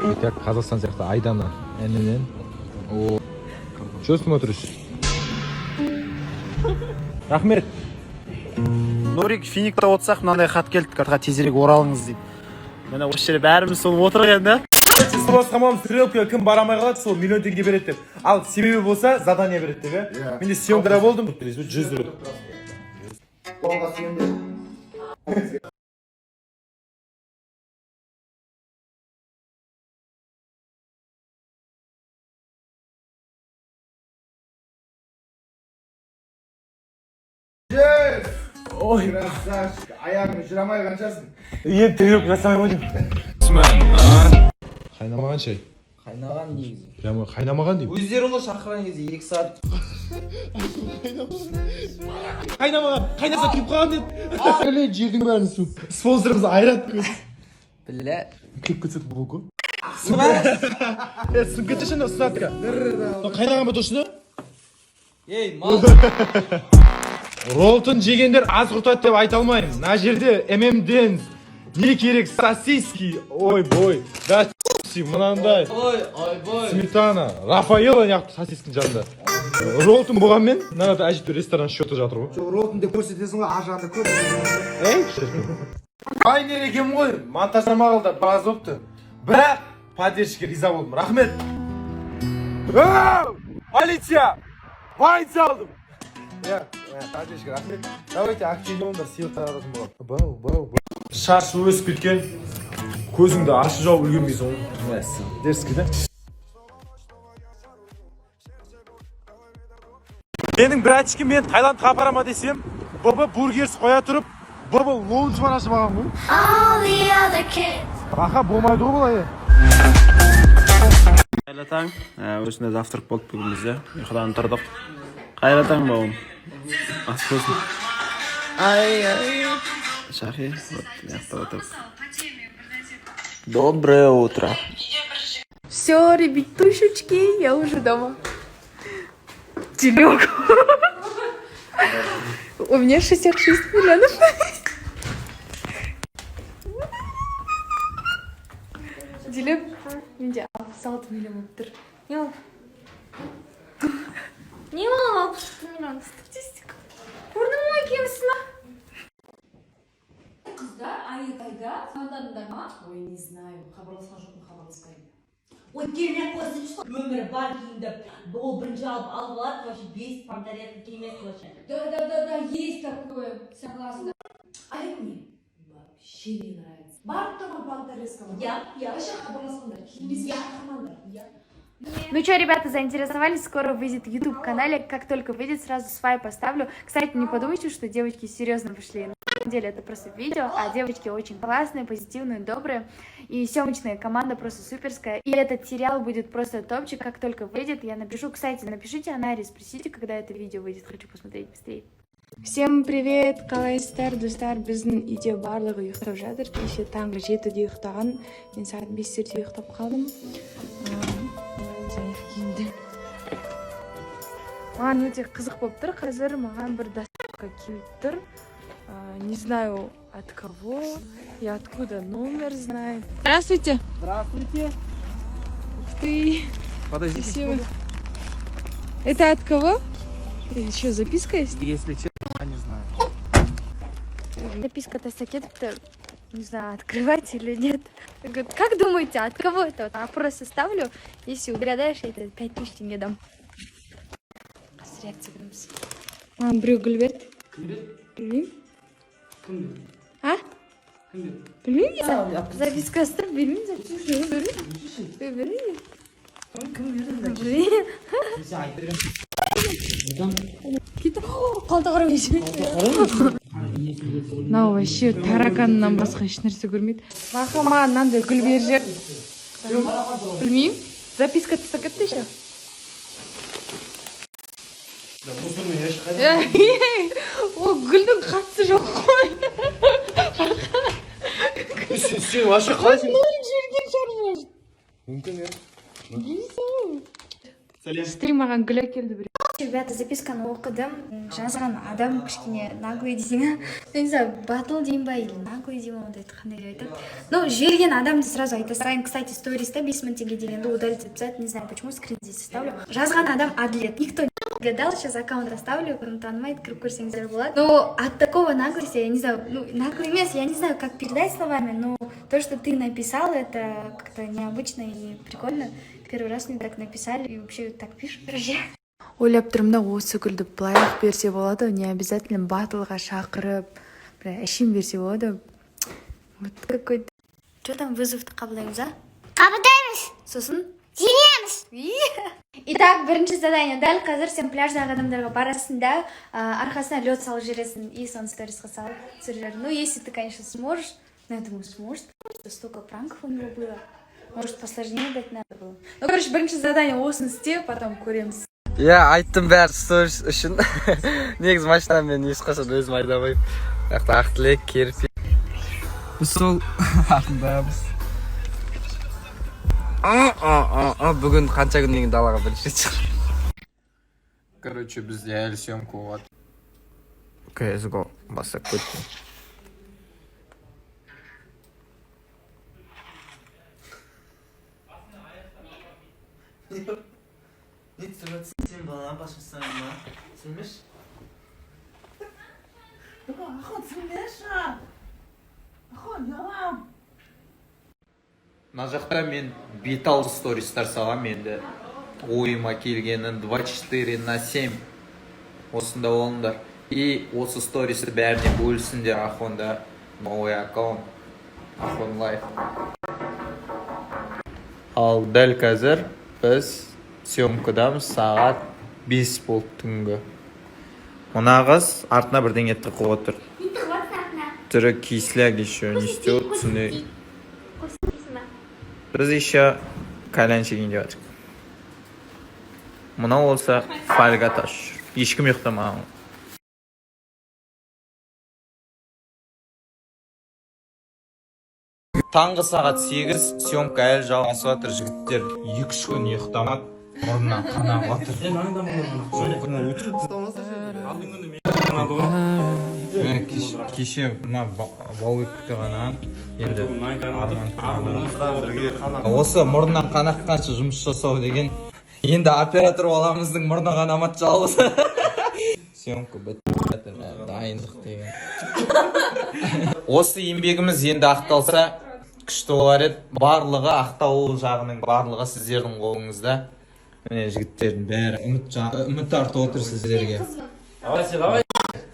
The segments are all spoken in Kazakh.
Так, Қазақстан сияқты Айдана әнінен. О, что смотришь? Рахмет. Нурик, Финикта отырсақ, мынандай хат келді: «Картқа тезірек оралыңыз», — дейді. Міне, осы жерде бәріміз сол отырық енді. Сұрасқамам, стрелка кім бара алмай қалады, сол миллион теңге береді деп. Ал себебі болса, задание береді деп, иә. Менде съемкада болдым, 100 рет. Қолға сүйенде. Ой, Красавчик, аяғың жүре алмай қаншасың? Енді тренировка жасамай ғой деймін. Қайнамаған шай. Қайнаған негізі. Прямо қайнамаған деймін. Өздерің ғой шақырған кезде 2 сағат. Қайнамаған, қайнаса күйіп қалған деді. Әле жердің бәрін су. Спонсорымыз айрат. Бля. Күйіп кетсе бұл ғой. Е, сынып кетсе ше, сладко. Қайнаған ба точно? Ей, мал. Ролтон жегендер аз құртады деп айта алмаймын. Мына жерде ММДен не керек, сосиски, ой бой, да, мынандай. Ой, ойбой. Сметана, Рафаэлло неғып сосискінің жанында. Ролтон болғанмен, мынада әжептәуір ресторан счеты жатыр ғой. Жоқ, ролтон деп көрсетесің ғой, ар жағында көп. Ей, шіркін. Вайнер екенмін ғой, монтаждамағалы да біраз болыпты. Бірақ поддержка риза болдым. Рахмет. Оу! Полиция! Вайн салдым. Иә, поддержка, рахмет. Давайте активно болыңдар, сыйлық тарататын боламын. Бау, бау, бау. Шашы өсіп кеткен. Көзіңді ашып жауып үлгермейсің ғой. Дерзкий, да? Менің братишкам мені Таиландқа апара ма десем, ББ Бургерс қоя тұрып, ББ лоунж бар ашып алған ғой. All the other kids. Аха, болмайды ғой бұлай. Қайырлы таң. Осындай завтрак болды бүгін бізде. Ұйқыдан тұрдық. Қайырлы таң, бауырым, ас болсын. Ай, ай, Шахи, вот мына жақта отырып. Доброе утро. Все, ребятушечки, я уже дома. Телег. У меня 66 миллионов. Делек, менде 66 миллион болып тұр. Не ол? Не ол 66 миллион? Статистика. Көрдің ғой кемісін. Қыздар, Айқайда звондадыңдар ма? Ой, не знаю, хабарласқан жоқпын, хабарласпаймын. Ой, келмей ақ қойсыншы, өмірі бар киімді ол бірінші алып алады, вообще бес понтарет кимес вообще. Да, есть такое, согласна. А это мне вообще не нравится. Барып тұрған понторезкаға. Иә. Вообще хабарласқандар, киінбесе шақырмаңдар. Иә. Ну что, ребята, заинтересовались? Скоро выйдет в YouTube-канале. Как только выйдет, сразу свайп поставлю. Кстати, не подумайте, что девочки серьезно пошли. На самом деле это просто видео, а девочки очень классные, позитивные, добрые. И съемочная команда просто суперская. И этот сериал будет просто топчик. Как только выйдет, я напишу. Кстати, напишите Анаре, спросите, когда это видео выйдет. Хочу посмотреть быстрее. Всем привет, қалайсыздар, достар? Біздің үйде барлығы ұйықтап жатыр. Кеше таңғы 7-де ұйықтаған. Мен сағат 5-терде ұйықтап қалдым. Аяқ киімді. Маған өте қызық болып тұр. Қазір маған бір доставка келіп тұр. Не знаю, от кого и откуда номер знает. Здравствуйте. Здравствуйте. Ух ты. Подождите. Спасибо. Это от кого? Еще записка есть? Если честно, не знаю. Записка тастап кетіпті. Не знаю, открывать или нет. Говорит, как думаете, от кого это? Вот опрос составлю. Если угадаешь, я тебе 5000 тенге дам. Қазір реакция көреміз. Маған біреу гүл берді. Білмеймін. А? Білмеймін. Записка ұстап бермеймін записка. Бермеймін. Бермеймін. Кім берді? Білмеймін. Кетті. Қалта қарап. Мынау вообще тараканнан басқа ешнәрсе көрмейді. Бақа, маған мынандай гүл беріп жібер. Білмеймін. Записка тастап кетті еще. Ол гүлдің қатысы жоқ қой. Сен вообще қалайсың? Нурик жіберген шығар. Мүмкін, иә. Стрим, маған гүл әкелді біреу. Ребята, записканы оқыдым. Жазған адам кішкене наглый дейсің, а? Ну, не знаю, батыл деймін ба или наглый деймін ба, ондайды қандай деп айтады. Ну, жіберген адамды сразу айта салайын. Кстати, сториста 5000 теңге дегенді удалить етіп тастады. Не знаю почему, скрин здесь оставлю. Жазған адам Әділет. Никто не гадал, сейчас аккаунт оставлю, кім танымайды, кіріп көрсеңіздер болады. Но от такого наглости, я не знаю, ну, наглый емес, я не знаю, как передать словами, но то, что ты написал, это как-то необычно и прикольно. Первый раз мне так написали, и вообще так пишут вообще. Ойлап тұрмын да, осы гүлді былай ақ берсе болады, не обязательно батылға шақырып, бір әшейін берсе болады. Вот какой. Что там, вызовты қабылдаймыз, а? Қабылдаймыз. Сосын? Жеңеміз. Итак, бірінші задание. Дәл қазір сен пляждағы адамдарға барасың да, арқасына лед салып жібересің и соны сторисқа салып түсіріп жібер. Ну, если ты, конечно, сможешь. Но я думаю, сможет. Просто столько пранков у него было. Может, посложнее дать надо было. Ну, короче, бірінші задание осыны істе, потом көреміз. Иә, айттым, бәрі сторис үшін. Негізі машинаны мен ешқашан өзім айдамаймын. Мына жақта Ақтілек, Керпе. Біз сол артындамыз. Бүгін қанша күннен кейін далаға бірінші рет шығып. Короче, бізде әлі съемка болады. CSGO бастап кеттім. Не түсіріп жатырсың сен, балам? Басымсың ба? Түсірмеші, Ахон, түсірмеші, Ахон, ұяламын. Мына жақта мен бет алды стористар салам енді. Ойыма келгенін 24 на 7 осында болыңдар. И осы стористі бәріне бөлісіңдер. Ахонда новый аккаунт, Ахон Лайф. Ал дәл қазір біз съемкадамыз, сағат 5 болды түнгі. Мына қыз артына бірдеңе тығып отыр. Не тығып жатсың артына? Түрі кисляк еще не істеп түсіне. Біз еще кальян шегейін деп жатырмық. Мынау болса фольга тасып жүр. Ешкім ұйықтамаған. Таңғы сағат 8, съемка әлі жалғасып жатыр. Жігіттер 2-3 күн ұйықтамады, мұрнынан қан ағып жатыр. Мен кеше мына Балыбекті ғана енді осы мұрнынан қан аққанша жұмыс жасау деген енді оператор баламыздың мұрны қанамады жалғыз. Съемка бітті, дайындық деген. Осы еңбегіміз енді ақталса, күшті болар еді. Барлығы ақталу жағының барлығы сіздердің қолыңызда. Міне, жігіттердің бәрі үміт артып отыр сіздерге. Давай, давай,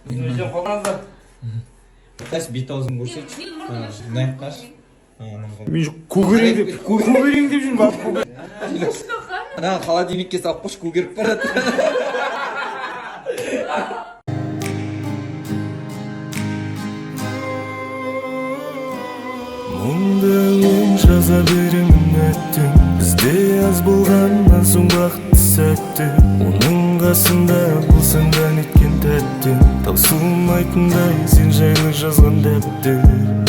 өздерің қолданыңыздар. Қаш, бет аузын көрсетші. Мына қаш. Мен көгерейін деп, көгерейін деп жүрмін, барып. Ана холодильникке салып қойшы, көгеріп барады. Мұңды әуен жаза беремін, әттең. Бізде аз болғаннан соң бақытты сәттер. Оның қасында болсаң да неткен тәтті, таусылмайтындай сен жайлы жазған дәптер.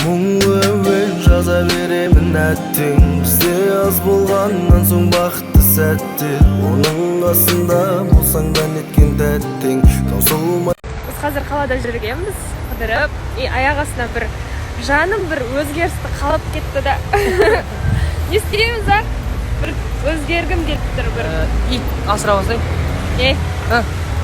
Мұңлы әуен жаза беремін, әттең. Бізде аз болғаннан соң бақытты сәттер. Оның қасында болсаң да неткен тәттең, таусылмай. Біз қазір қалада жүргенбіз қыдырып, и аяқ астынан бір жаным бір өзгерісті қалап кетті да. Не істейміз, а? Бір өзгергім келіп тұр бір. Ит асырап алсай. Не,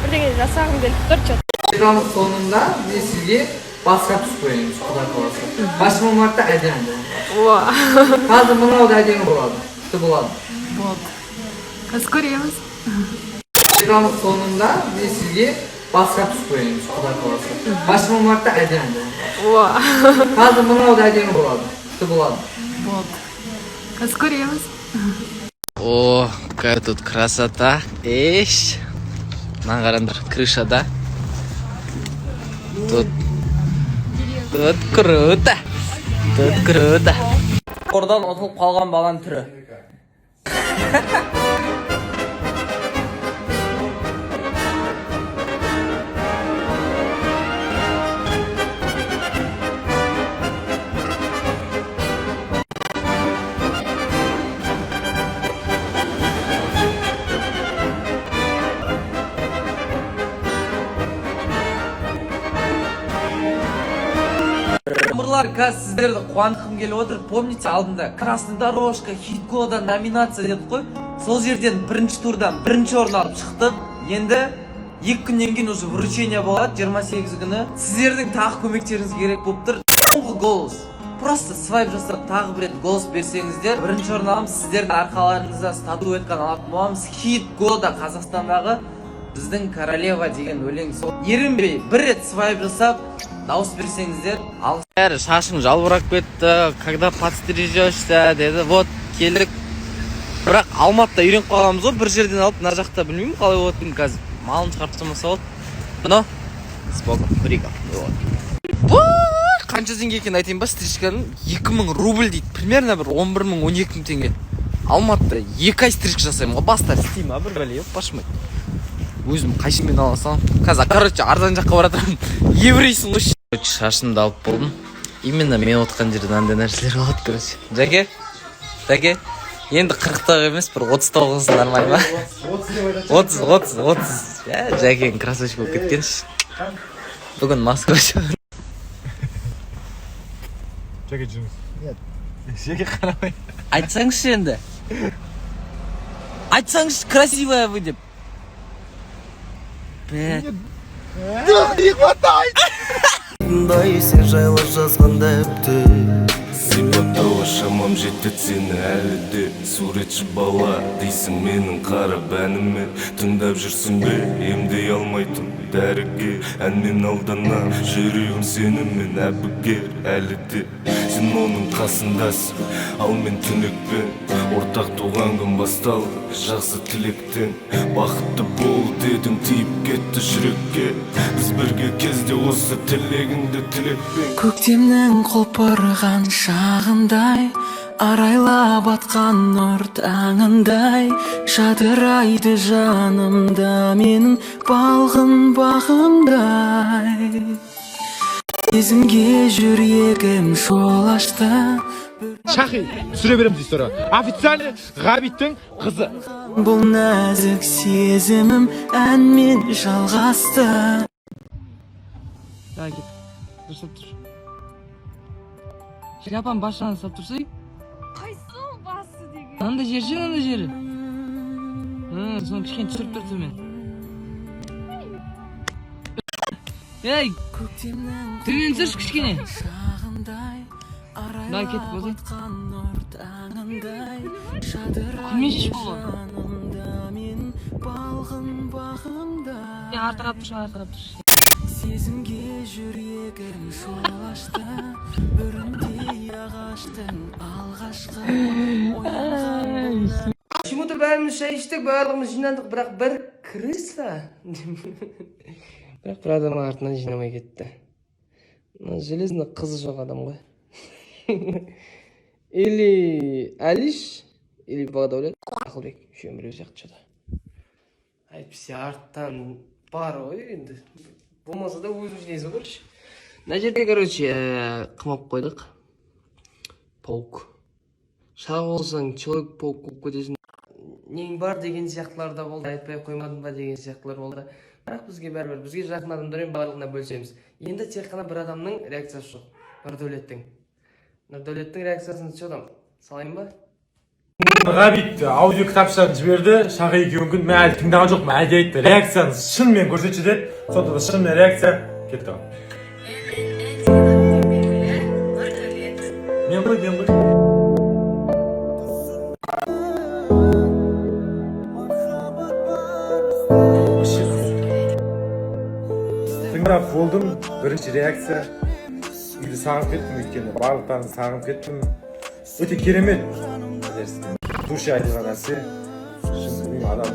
бірдеңе жасағым келіп тұр че. Реклама соңында мен сізге басқа түс қоямыз, құдай қаласа. 8 мартта әдемі болады. Қазір мынау да әдемі болады, күшті болады. Болды, қазір көреміз. Реклама соңында мен сізге басқа түс қоямыз, құдай қаласа. 8 мартта әдемі болады. Қазір мынау да әдемі болады, күшті болады. Болды, қазір көреміз. О, какая тут красота. Эш. Мына қараңдар, крышада. Тут Тут круто. Тут круто. Қордан ұтылып қалған баланың түрі. Балалар, қазір сіздерді қуантқым келіп отыр. Помните, алдында «Красный дорожка», «Хит года» номинация дедік қой. Сол жерден бірінші турдан бірінші орын алып шықтық. Енді 2 күннен кейін уже вручение болады, 28 күні. Сіздердің тағы көмектеріңіз керек болып тұр. Соңғы голос. Просто свайп жасап, тағы бір рет голос берсеңіздер, бірінші орын аламыз. Сіздердің арқаларыңызда статуэтканы алатын боламыз. «Хит года» Қазақстандағы біздің «Королева» деген өлең. Сол ерінбей бір рет свайп жасап, дауыс берсеңіздер, ал. Бәрі шашың жалбырап кетті, когда подстрижешься деді. Вот келдік, бірақ Алматыда үйреніп қалғанбыз ғой бір жерден алып, мына жақта білмеймін қалай болатынын. Қазір малын шығарып тастамаса болды. Но с богом, Рига. Вот қанша теңге екенін айтайын ба? Стрижканың 2000 рубль дейді, примерно бір 11 000, 12 000 теңге. Алматыда 2 ай стрижка жасаймын ғой, бастары істей ма бір бәле башымай, өзім қайшымен ала саламын. Қазір, короче, арзан жаққа бара жатырмын. Еврейсің ғой. Короче, шашымды алып болдым. Именно мен отқан жерде андай нәрселер болады. Короче, Жәке, Жәке, енді 40-тағы емес, бір 39 нормально ма? 30, 30, 30. Ә, Жәкең красавчик болып кеткен. Бүгін Москва. Жәке, жүріңіз. Жәке қарамай. Айтсаңызшы енді, айтсаңызшы, красивая вы деп. Бә. Сен жайлы жазған дәптер сипаттауға шамам жетеді сені әлі де. Суретші бала дейсің менің қара бәніме. Тыңдап жүрсің бе емдей алмайтын дәріге? Әнмен алданам, жүрегім сенімен әбігер әлі де. Сен оның қасындасың, ал мен түнекпен. Ортақ туған күн басталды жақсы тілектен. Бақытты бол дедің, тиіп кетті жүрекке. Біз бірге кезде осы тілегіңді тілекпен. Көктемнің құлпырған шағындай, арайлап атқан нұр таңындай, жадырайды жанымда менің балғын бағымдай. Сезімге жүрегім жол ашты. Шахи, түсіре береміз история. Официально Ғабиттің қызы. Бұл нәзік сезімім әнмен жалғасты. Давай, кет. Дұрыстап тұр. Шляпаның бас жағын ұстап тұрсай. Қайсы басы деген? Мынандай жері ше, мынандай жері. Соны кішкене түсіріп тұр төмен. Ей, төмен түсірші кішкене. Давай, кеттік, болсай. Күлмеші бол. Артқа қарап тұршы, артқа қарап тұршы. Сезімге жүрегім жол ашты, бүріндей ағаштың алғашқы оянған. Почему-то бәріміз шай іштік, барлығымыз жинадық, бірақ бір крыса, бірақ бір адам артынан жинамай кетті. Мына железно қызы жоқ адам ғой. Или Алиш, или Бағдәулет, Ақылбек, үшеуінің біреуі сияқты что-то. Әйтпесе арттан бар ғой енді. Болмаса да өзің жинайсың ғой, короче. Мына жерде, короче, қамап қойдық. Паук. Шағып болсаң, человек паук болып кетесің. Нең бар деген сияқтылар да болды, айтпай қоймадым ба деген сияқтылар болды. Бірақ бізге бәрібір, бізге жақын адамдармен барлығына бөлісеміз. Енді тек қана бір адамның реакциясы жоқ. Нұрдәулеттің. Нұрдәулеттің реакциясын что там, салайын ба? Ғабит аудио кітапшаны жіберді Шахи екеуін күн. Мен әлі тыңдаған жоқпын, әлде айтты, реакцияны шынымен көрсетші деді. Сондықтан да шынымен реакция кетті. Мен ғой, мен ғой. Тыңдап болдым. Бірінші реакция: үйді сағынып кеттім, өйткені барлықтарыңызды сағынып кеттім. Өте керемет душе айтылған нәрсе. Шын, білмеймін, адам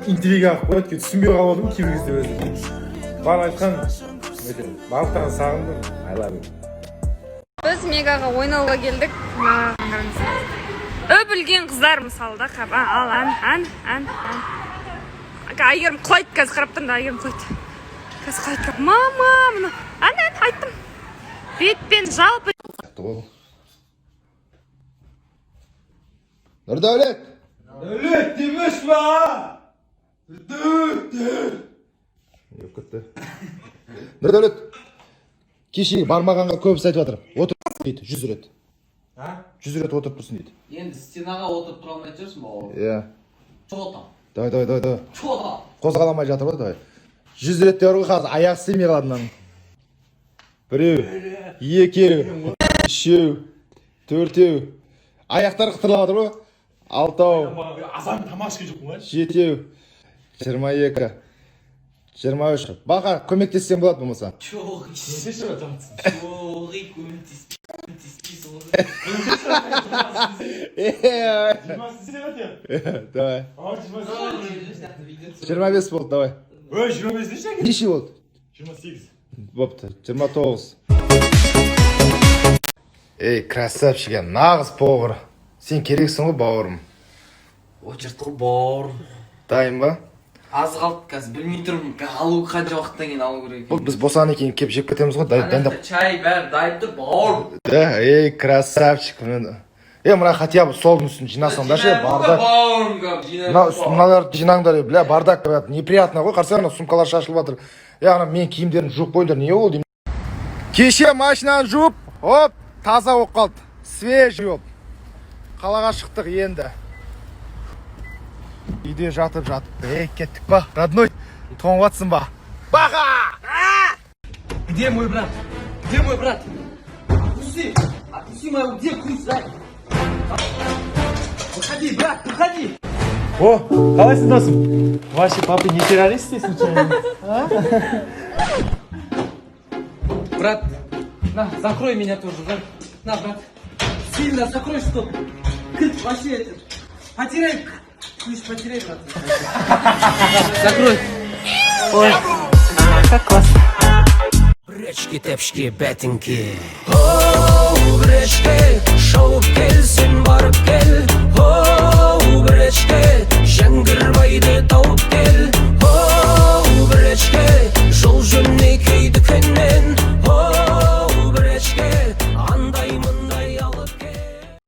интрига қылып қояды, кейде түсінбей қалып отырмын кейбір кезде өзім. Бар айтқан өте, барлықтарыңызды сағындым. I love you. Біз Мегаға ойнауға келдік. Мына қараңыз, үп үлкен қыздар мысалы да. Қап, ал, ән, ән, ән, ән. Әйгерім құлайды қазір, қарап тұрмын да, Әйгерім құлайды қазір, құлайды. Мама, мына ән, ән, айттым бетпен жалпы. Нұрдәулет! Дәулет демеш па? Кетті. Нұрдәулет, кеше бармағанға көбісі айтып жатыр. Отыр. Дейді, 100 рет. 100 рет отырып тұрсын дейді. Енді стенаға отырып тұра алмайтын шығарсың, бауырым. Иә. Че там? Давай, давай, давай, давай. Че там? Қозғала алмай жатыр ғой, давай. 100 рет деп ғой, қазір аяғы істемей қалады мынаның. Біреу, екеу, үшеу, төртеу. Аяқтары қытырлап жатыр ғой. Алтау, Азан тамақ ішкен жоқпын ғой. жетеу, 22, 23. Бақа, көмектессең болады болмаса. Жоқ. Жоқ, көмектеспейсің ғой. Давай. 25 болды, давай. Ой, 25 неше екен? Неше болды? 28. Бопты, 29. Ей, красавчик, нағыз повар. Сен керексің ғой, бауырым. Очередь қой, бауырым. Дайын ба? Аз қалды қазір, білмей тұрмын. Алу қанша уақыттан кейін алу керек. Бұл біз босағаннан кейін келіп жеп кетеміз ғой, дайындап. Чай бәрі дайын тұр, бауырым. Да, ей, красавчик. Е, мына хотя бы столдың үстін жинасаңдаршы, бардак. Бауырым, Мына мыналарды жинаңдар, бля, бардак, брат, неприятно ғой, қарасаң, ана сумкалар шашылып жатыр. Е, ана менің киімдерімді жуып қойыңдар, не ол деймін. Кеше машинаны жуып, оп, таза болып қалды. Свежий болып. Қалаға шықтық енді. Үйде жатып жатып, ей, кеттік па, родной, тоңып жатсың ба? Бақа! Где мой брат? Где мой брат? Отпусти! Отпусти моего, где ключ, дай? Выходи, брат, выходи! О, қалайсың, досым? Ваши папы не террористы случайно? Брат, на, закрой меня тоже, да? На, брат. Сильно закрой, чтоб ключ вообще этот. Потеряй, ключ потеряй, брат. Закрой. Ой, как классно. Брючки, тәпішке, бәтіңке. Оу, брючки, шауып кел, сен барып кел. Оу.